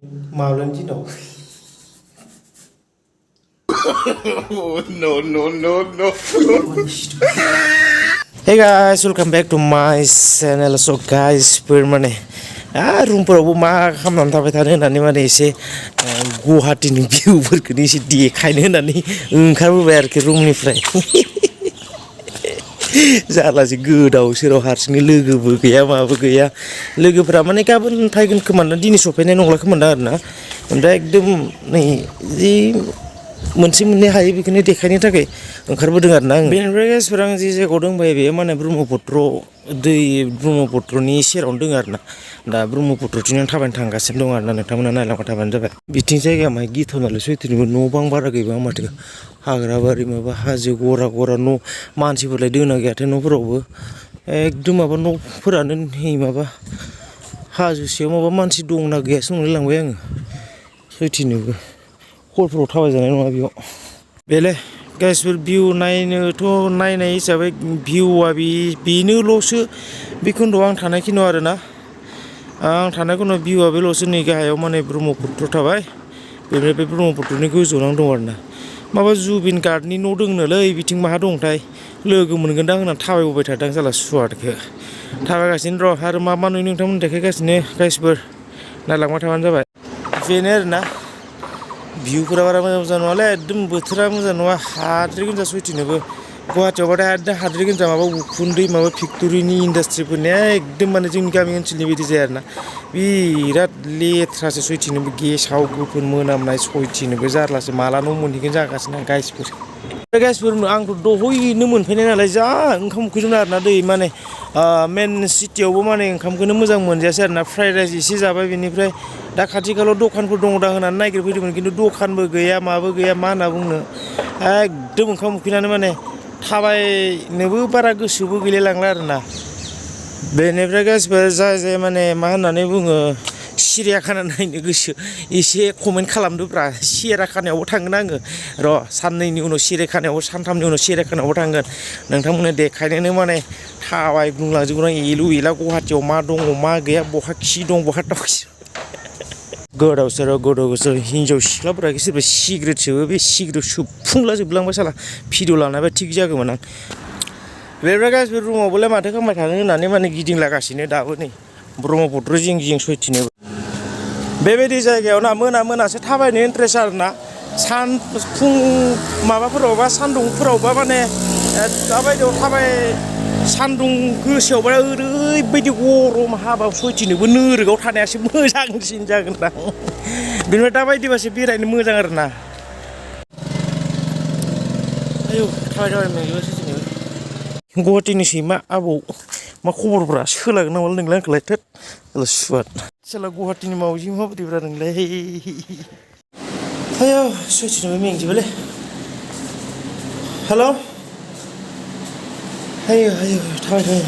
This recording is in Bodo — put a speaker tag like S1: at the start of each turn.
S1: Maulan Gino. No. Hey guys, welcome back to my channel. So guys, permane. Room perabu ma khamnan thabai thane nani mane ise Guwahati ni view फोरखौ एसे देखायनो होननानै ओंखारबोबाय आरोखि रुमनिफ्राय जालासि गोदाव सोराव हारसिंनो लोगोबो गैया माबो गैया लोगोफोरा माने गाबोन फैगोन खोमा दिनै सफैनाय नंला खोमा आरोना ओमफ्राय एकदम नै जि मोनसे मोननै हायो बेखौनो देखायनो थाखाय ओंखारबोदों आरोना आं बेनिफ्राय गाइसफोर आं जे जायगायाव दंबाय बेयो माने ब्रह्मपुत्रनि सेरावनो दङ आरोना दा ब्रह्मपुत्रथिं थाबायनो थांगासिनो दं आरोना नोंथांमोना नायलांबाय थाबानो जाबाय बिथिं जायगाया माहाय गिथावनालै सैथोनिबो न' बां बारा गैबाङा माथो हाग्राबारि माबा हाजो गरा न' मानसिफोरलाय दोना गैयाथो न'फोरावबो एकदम माबा न'फोरानो नै माबा हाजो सायाव माबा मानसि दंना गैयासो नंलायलांबाय आङो सैथोनिबो हरफोराव थाबायजानाय नङा बेयाव बेले गाइसफोर भिउ नायनोथ' नायनाय हिसाबै भिउआ बेनोल'सो बेखिनियाव आं थानाय खिनियाव आरोना आं थानाय खिनियाव भिउआ बेल'सो नै गाहायाव माने ब्रह्मपुत्र थाबाय बेनिफ्राय बे ब्रह्मपुत्रनि गोजौआव आं दं आरोना माबा जुबिन गार्डनि न' दंनोलै बिथिं माहा दंथाय लोगो मोनगोनदां होननानै थाबायबोबाय थादों जाला सुवादखौ थाबायगासिनो र' आरो मा नुयो नोंथांमोन देखायगासिनो गाइसफोर नायलांबाय थाबानो जाबाय बेनो आरोना भिउफोरा बारा मोजां नङालै एकदम बोथोरा मोजां नङा हाद्रि गोजा सैथोनोबो गुवाहाटियावबाथाय एकदम हाद्रि गोजा माबा उखुन्दै माबा फेक्ट'रिनि इन्डास्ट्रिफोरनिया एकदम माने जोंनि गामि ओनसोलनि बायदि जाया आरोना बिराद लेथ्रासो सैथोनोबो गेसाव गोफोन मोनामनाय सैथोनोबो जारलासो माला न' मोनहैगोन जागासिनो आं गाइसफोर आंथ' दहयनो मोनफैनाय नालाय जा ओंखाम उखैदोंमोन आरोना दै माने मेन सिटियावबो माने ओंखामखौनो मोजां मोनजायासै आरोना फ्राइड राइस एसे जाबाय बेनिफ्राय दा खाथि खालायाव दखानफोर दङ दां होननानै नागिरफैदोंमोन खिन्थु दखानबो गैया माबो गैया मा होनना बुंनो एकदम ओंखाम उखैनानै माने थाबायनोबो बारा गोसोबो गैलायलांला आरोना बेनिफ्राय गासिबो जाय माने मा होननानै बुङो सिरियाखाना नायनो गोसो एसे कमेन्ट खालामदोब्रा सिरियाखानायावबो थांगोन आङो र' साननैनि उनाव सिरियाखानायावबो सानथामनि उनाव सिरियाखानायावबो थांगोन नोंथांमोननो देखायनोनो माने थाबायग्लुंलांजोबगोन आं एलु एला गुवाहाटियाव मा दङ मा गैया बहा खि दं बहा दावखि गोदाव सोराव हिनजाव सिख्लाफोरा सोरबा सिगारेट सोबो बे सिगारेट सोबफुंला जोबलांबाय साला भिडिअ लानायबा थिग जागौमोन आं बेनिफ्राय गासिबो रुमावबोलाय माथो खालामबाय थानो होननानै माने गिदिंलागासिनो दाबो नै ब्रह्मपुत्र जिं सैथोनोबो बेबायदि जायगायाव ना मोनासो थाबायनो इन्ट्रेस्ट आरोना फुं माबाफोरावबा सान्दुंफोरावबा माने दाबायदियाव सान्दुं गोसायावबा ओरैबायदि गरम हाबाब सैथोनोबो नोरोगाव थानायासो मोजांसिन जागोनदां बेनिफ्राय दाबायदिबासो बेरायनो मोजां आरोना आयौ थाबाय मोनजोबो सैथोनोबो गुवाहाटिनि सैमा आबौ मा खबरफ्रा सोलागोन नामा नोंलाय आंखौलाय थोद सुवाद सोला गुवाहाटिनि मावजि माबायदिब्रा नोंलाय आयौ सैथोनोबो मेंजोबोलै हेल' आयौ थाबाय